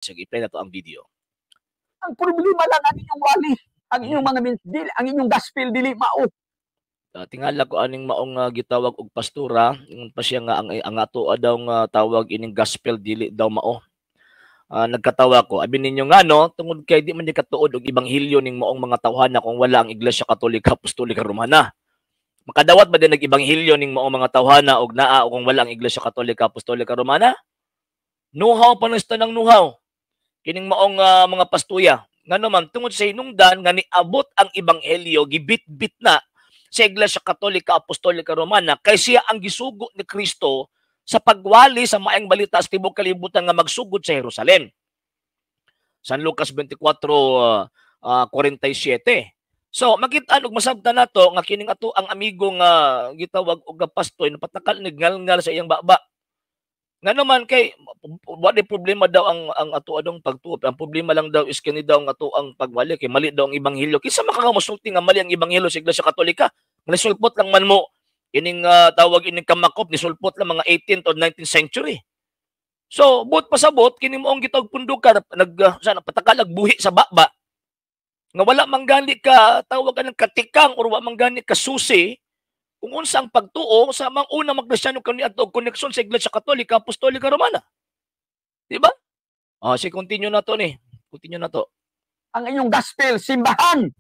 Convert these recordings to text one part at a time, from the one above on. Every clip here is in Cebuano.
Sige, i-play na to ang video. Ang problema lang ang inyong wali, ang inyong mga dili, ang inyong gospel dili mao. Tingala ko aning maong gitawag og pastora, ingon pa siya nga ang ato daw nga tawag ining gospel dili daw mao. Nagkatawa ko. Abi ninyo nga no, tungod kay di man ni katuod og ebanghelyo ning maong mga tawhana kung wala ang Iglesia Katolika Apostolika Romana. Makadawat ba din nag-ebanghelyo ning maong mga tawhana og naa o kung wala ang Iglesia Katolika Apostolika Romana? Nuhaw pa ng nuhaw. Kining maong mga pastuya. Ngano man, tungod sa hinungdan nga niabot ang ebanghelyo, gibit-bit na sa Iglesia Katolika Apostolika Romana kay siya ang gisugo ni Kristo sa pagwali sa maayong balita sa tibuok kalibutan nga magsugod sa Jerusalem. San Lucas 24 47. So makita og masabtan nato nga kining ato ang amigo nga gitawag og pastoy napatakal nagNgalngal sa iyang baba. Nga naman kay wa di problema daw ang ato adong pagtuo. Ang problema lang daw is kini daw ang ato ang pagwali kay mali daw ang ebanghelyo. Kinsa man ka mosulti nga mali ang ebanghelyo sa Iglesia Katolika? Nisulpot lang man mo ining tawag ining kamakop, nisulpot lang mga 18th or 19th century. So, buot pasabot kini moong gitawag pundukan nag sana patakalag buhi sa baba nga wala man gani ka tawag anang katikang or wa man gani ka susi kung unsa ang pagtuo sa mga unang mga Kristiyano kaniadto og koneksyon sa Iglesia Katolika Apostolika Romana. Di ba? Ah, si continue na to ni. Continue na to. Ang inyong gospel simbahan.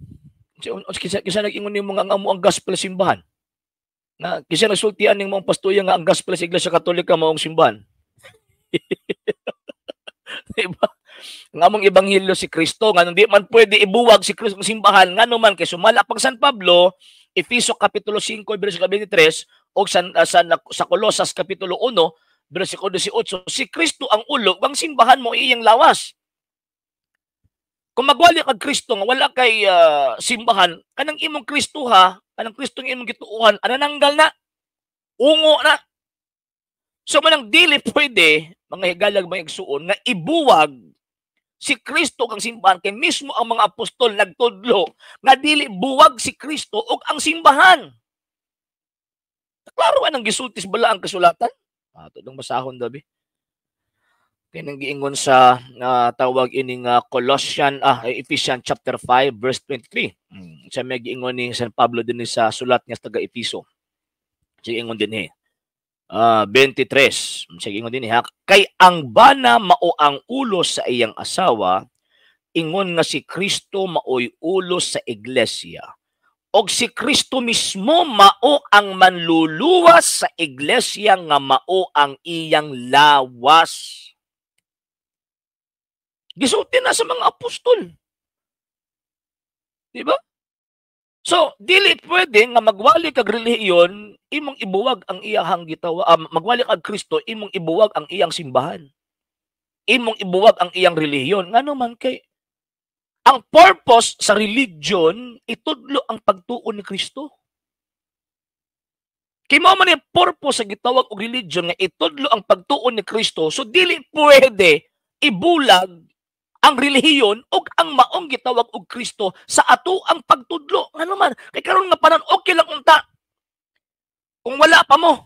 Si kinsa nag-ingon nimo nga ang amo ang gospel simbahan? Na kinsa nagsultian ning maong pastuya nga ang gospel sa Iglesia Katolika maong simbahan? Di ba? Ang among ebanghelyo si Kristo, nga hindi man pwede ibuwag si Kristo ng simbahan, ngano man kay sumala pang San Pablo, Efeso kapitulo 5 bersikulo 23 o sa Colosas kapitulo 1 bersikulo 18, si Kristo ang ulo, ang simbahan mo iyang lawas. Kung magwali kag Kristo nga wala kay simbahan, kanang imong Kristo ha, kanang Kristo nga imong gituohan, anananggal na. Ungo na. So manang dili pwede, mga higalag, mga igsuon, nga ibuwag si Kristo kang simbahan kay mismo ang mga apostol nagtudlo nga dili buwag si Kristo ug ang simbahan. Klaro anang gisultis bala ang kasulatan? Ato dong basahon dabi. Kining giingon sa tawag ining Colossian Ephesians chapter 5 verse 23. Sa may giingon ni San Pablo dinhi sa sulat niya sa taga Efeso. Sige, ingon dinhi. 23. Sige, ingon dinhi ha. Kay ang bana mao ang ulo sa iyang asawa, ingon nga si Kristo maoy ulo sa iglesia. Og si Kristo mismo mao ang manluluwas sa iglesia nga mao ang iyang lawas. Gisulti na sa mga apostol. Di ba? So, dili pwede nga magwali kag relihiyon, imong ibuwag ang iyahang gitawa, magwali kag Kristo, imong ibuwag ang iyang simbahan. Imong ibuwag ang iyang relihiyon. Ngano man kay ang purpose sa religion, itudlo ang pagtuo ni Kristo. Kay mao man yung purpose sa gitawag og religion nga itudlo ang pagtuo ni Kristo, so dili pwede ibulag ang relihiyon ug ang maong gitawag og Kristo sa ato ang pagtudlo. Ngano man kay karon nga panahon, okay lang unta kung wala pa mo.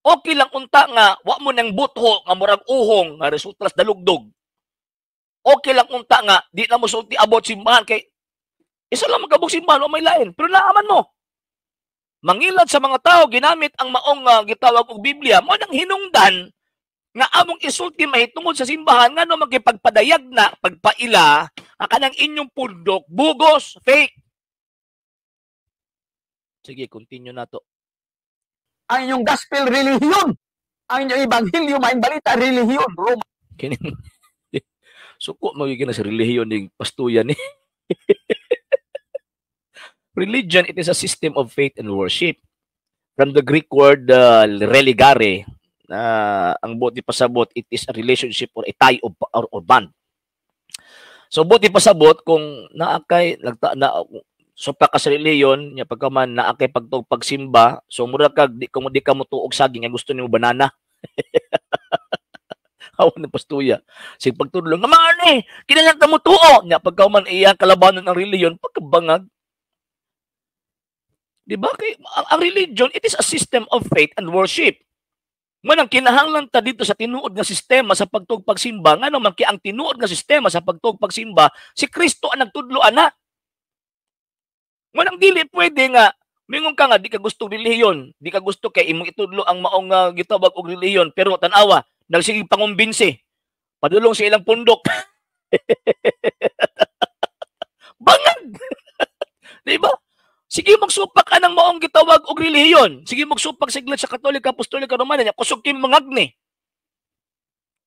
Okay lang unta nga wa mo nang butho nga murag uhong nga resulta sa dalugdog. Okay lang unta nga di na mo sulti about simbahan kay isa lang magabog simbahan, wa may lain. Pero naaman mo. Mangilad sa mga tao ginamit ang maong gitawag og Biblia mo nang hinungdan nga among isulti mahitungod sa simbahan, ngano magkipagpadayag na pagpaila ang kanang inyong pundok bugos, fake. Sige, continue na to. Ang inyong gospel relihiyon. Ang inyong ebanghelyo, maayong balita, relihiyon. Roma. Kining suko magiging na sa relihiyon ning pastuyan ni. Religion, it is a system of faith and worship. From the Greek word religare, ang buot pasabot, it is a relationship or a tie of, or bond. So buot pasabot kung naa kay nagta na so pa ka sa relihiyon nya, pagka man naa kay pagtuog pagsimba, so mura kag di kung di ka mo tuog saging nga gusto nimo banana. Awan ng pastuya. Sige pagtudlo nga man eh, kinahanglan ta mo tuo nya, pagka man iya kalabanan ng relihiyon, pagkabangag. Di ba? Kay ang religion, it is a system of faith and worship. Mao nang kinahanglan ta dito sa tinuod nga sistema sa pagtuo pagsimba, ngano man kay ang tinuod nga sistema sa pagtuo pagsimba, si Kristo ang nagtudlo ana. Mao nang dili pwede nga mingon ka nga di ka gusto relihiyon, di ka gusto kay imong itudlo ang maong gitawag og relihiyon, pero tan-awa, nagsige pangumbinsi. Padulong sa ilang pundok. Bangag. Di ba? Sige, magsupak ka ng maong gitawag og relihiyon. Sige, magsupak sa Iglesia Katolika, Apostolika Romana nya kusog kay mangagni.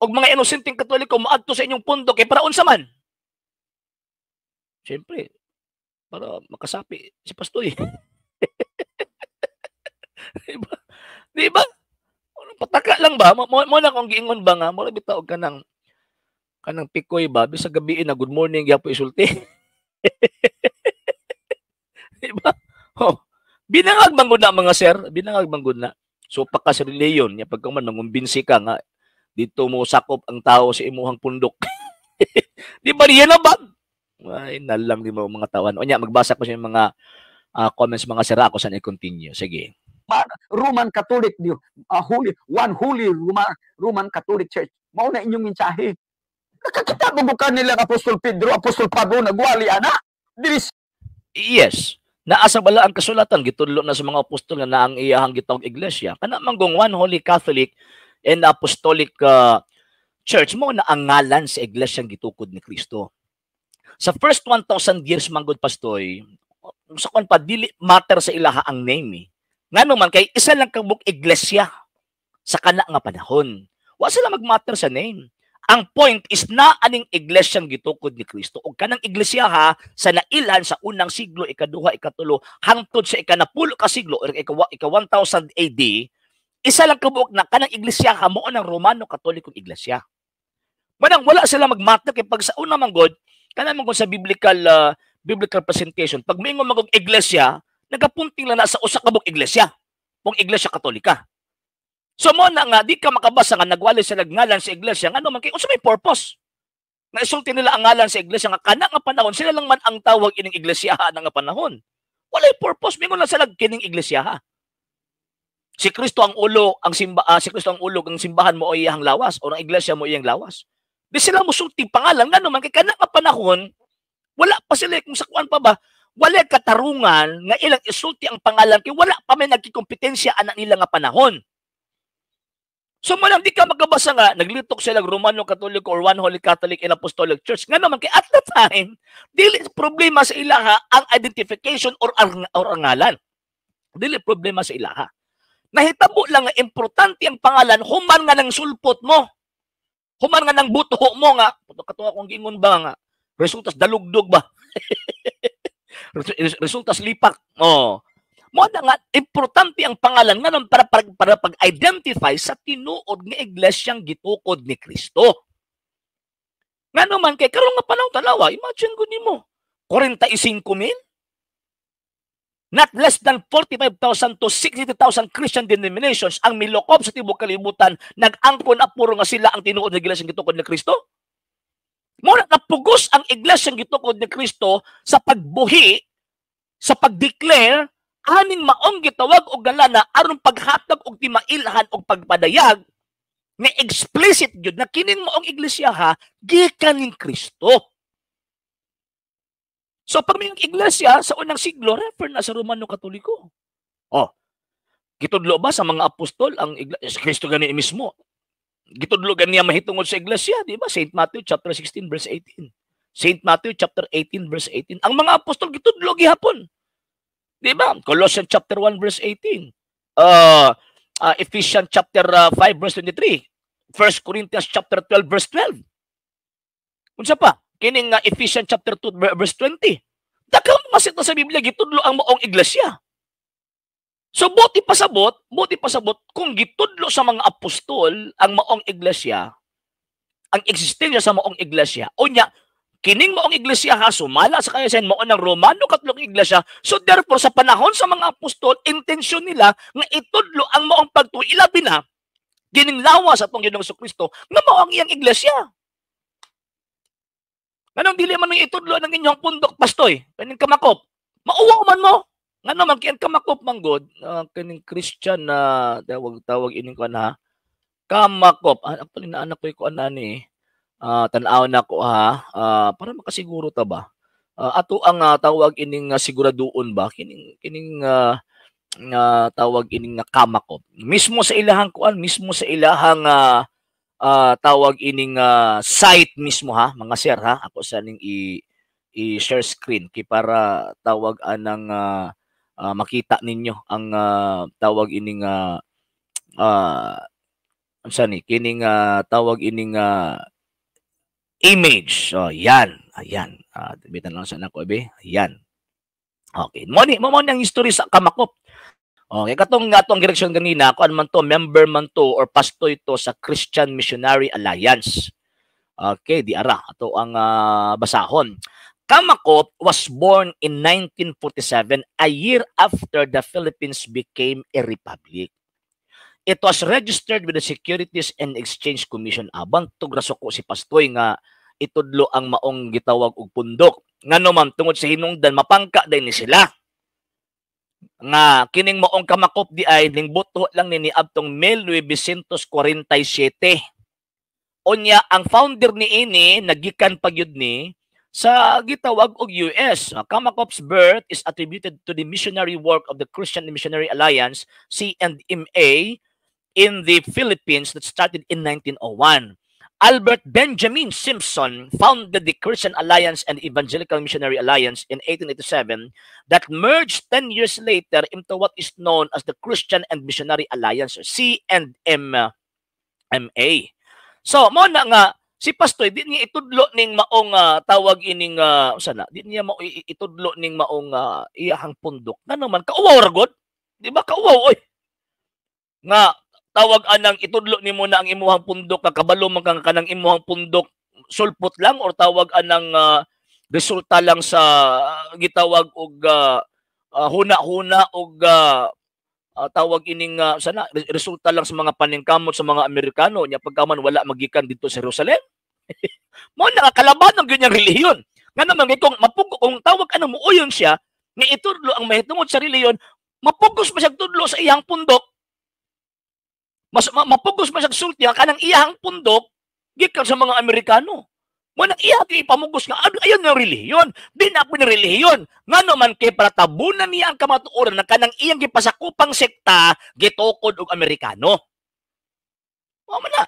Og mga inosenteng Katoliko moadto sa inyong pundok kay para unsa man? Siyempre, para makasapi si Pastoy. Di ba? Di ba? Pataka lang ba? Mo na kung giingon ba nga, mura bitaw ka ng kanang pikoy ba, bisag gabi na good morning gyapon isulti. Di ba? Oh. Binangag man gud na, mga sir, binangag man gud na. So ka sa relihiyon, nya pagka man mangumbinsi ka nga dito mo sakop ang tao sa imuhang pundok. Di ba riyan na ba? Ay, nalang di mo mga tawan. O nya, magbasa ko sa mga comments, mga sir, ako saan i-continue. Sige. Roman Catholic, the holy one holy Roman Catholic Church. Mao na inyong mensahe. Nakakita mo ka nila Apostol Pedro, Apostol Pablo nagwali ana. Dili. Yes. Naa sa balaang kasulatan, gitudlo na sa mga apostol nga naang iyahang gitawag iglesia. Kana manggong One Holy Catholic and Apostolic Church mo na ang ngalan sa iglesia gitukod ni Kristo. Sa first 1,000 years manggod, pastoy, sa kon pa dili matter sa ilaha ang name eh. Ngano man kay isa lang kabuk iglesia sa kana nga panahon. Wa sila magmatter sa name. Ang point is na aning iglesyang gitukod ni Kristo ug kanang iglesia ha sa nailhan sa unang siglo, ikaduha, ikatulo hangtod sa ikanapulo ka siglo or ika 1000 AD, isa lang kabuok na kanang iglesia ha mao ng Romano Katolikong Iglesia. Manang wala sila magmatter kay pag sa una man god, kanang man gud sa biblical presentation, pag moingon man iglesia, nagapunting lang na sa usa ka buok iglesia, kung Iglesia Katolika. So mo na nga di ka makabasa nga nagwali sila ngalan sa iglesia, ngano man kay unsa may purpose? Nga isulti nila ang ngalan sa iglesia nga kana nga panahon sila lang man ang tawag ining iglesia na nga panahon. Walay purpose, mingon lang sila kining iglesia ha. Si Kristo ang ulo, ang simba, si Kristo ang ulo, ang simbahan mo ay iyang lawas o ang iglesia mo iyang lawas. Di sila musulti pangalan, ngano man kay kana nga panahon wala pa sila kung sa kuan pa ba, wala katarungan nga ilang isulti ang pangalan kay wala pa may nagkikompetensya anak nila nga panahon. So mo lang di ka magkabasa nga naglitok sila Romano Katoliko or One Holy Catholic and Apostolic Church. Nga naman kay at the time dili problema sa ilaha ang identification or ang ngalan. Dili problema sa ilaha. Nahitabo lang nga importante ang pangalan human nga ng sulpot mo. Human nga ng buto mo nga kato akong giingon ba nga resultas dalugdog ba? Resultas lipak. Oh. Mo na nga importante ang pangalan nga para pag-identify sa tinuod nga iglesyang gitukod ni Kristo. Ngano man kay karon nga panahon, tanawa, imagine ko nimo 45,000, not less than 45,000 to 60,000 Christian denominations ang milokop sa tibuok kalibutan, nag-angkon na puro nga sila ang tinuod nga iglesyang gitukod ni Kristo. Mo na napugos ang iglesyang gitukod ni Kristo sa pagbuhi, sa pag-declare aning maong gitawag og galana aron paghatag og timailhan og pagpadayag nga explicit gyud na kining maong iglesia ha gikan ning Kristo. So pag may iglesia sa unang siglo, refer na sa Romano Katoliko. Oh. Gitudlo ba sa mga apostol ang iglesia? Kristo gani mismo. Gitudlo gani niya mahitungod sa iglesia, di ba? St. Matthew chapter 16 verse 18. St. Matthew chapter 18 verse 18. Ang mga apostol gitudlo gihapon. Di ba? Colossians chapter 1 verse 18. Ephesians chapter 5 verse 23. 1 Corinthians chapter 12 verse 12. Unsa pa? Kining Ephesians chapter 2 verse 20. Daghang mga sita sa Biblia gitudlo ang maong iglesia. So buti pasabot kung gitudlo sa mga apostol ang maong iglesia, ang eksistensya sa maong iglesia. Unya, kining maong iglesia ha, sumala sa kaya mao ng Romano Katolikong Iglesia. So therefore, sa panahon sa mga apostol, intensyon nila nga itudlo ang maong pagtuo, ilabi na kining lawas atong Ginoong Kristo nga mao ang iyang iglesia. Nganong dili man nang itudlo ng inyong pundok, pastoy, kaning kamakop? Mauwaw man mo. Ngano man kay ang kamakop man god, kining Christian na tawag tawag ining kuan ha. Kamakop. Actually, naa na ko kuan ani eh. Tan-aw na ko ha, para makasiguro ta ba. Ato ang tawag ining siguraduon ba kining kining nga tawag ining nga Kamakop. Mismo sa ilahang kuan, mismo sa ilahang tawag ining site mismo ha, mga sir ha. Ako sa ning i i-share screen kay para tawag anang makita ninyo ang tawag ining unsa ni kining tawag ining image. So, yan. Ayan. Bitan lang sa nako be. Ayan. Okay. Mo ni ang history sa Kamakop. Okay, katong atong direksyon ganina, kuan man to, member man to or pastor ito sa Christian Missionary Alliance. Okay, di ara ato ang basahon. Kamakop was born in 1947, a year after the Philippines became a republic. It was registered with the Securities and Exchange Commission. Aban tugrasuko si Pastoy nga itudlo ang maong gitawag og pundok. Ngano man, tungod sa hinungdan mapangka din ni sila nga kining maong Kamakop di ay ning buto lang ni niadtong 1947. Unya ang founder ni ini nagikan pa gyud ni sa gitawag og US. Kamakop's birth is attributed to the missionary work of the Christian Missionary Alliance, C&MA, in the Philippines that started in 1901. Albert Benjamin Simpson founded the Christian Alliance and Evangelical Missionary Alliance in 1887 that merged 10 years later into what is known as the Christian and Missionary Alliance, C&MA. So, mo na nga si Pastoy di niya itudlo ning maong tawag ining usa na, di niya mao itudlo ning maong iyahang pundok. Ngano man, kauwaw ra gud. Di ba kauwaw oy? Nga tawag anang itudlo nimo na ang imuhang pundok, kabalo man kang kanang imuhang pundok sulpot lang or tawag anang resulta lang sa gitawag og huna-huna og tawag ining sana resulta lang sa mga paningkamot sa mga Amerikano nya pagkaman wala magikan dito sa Jerusalem. Mo nakakalaban ng ganyang relihiyon. Nga naman kung mapugo kung tawag anang muuyon siya nga itudlo ang mahitungod sa relihiyon, mapugos pa siya tudlo sa iyang pundok. Mas mapugos pa siya sulti nga kanang iyang pundok gikan sa mga Amerikano. Mo nang iya ipamugos nga ano ayon ng relihiyon. Di na po ni relihiyon. Ngano man, kay para tabunan niya ang kamatuoran na kanang iyang gipasakupang sekta gitukod og Amerikano. Mo man na.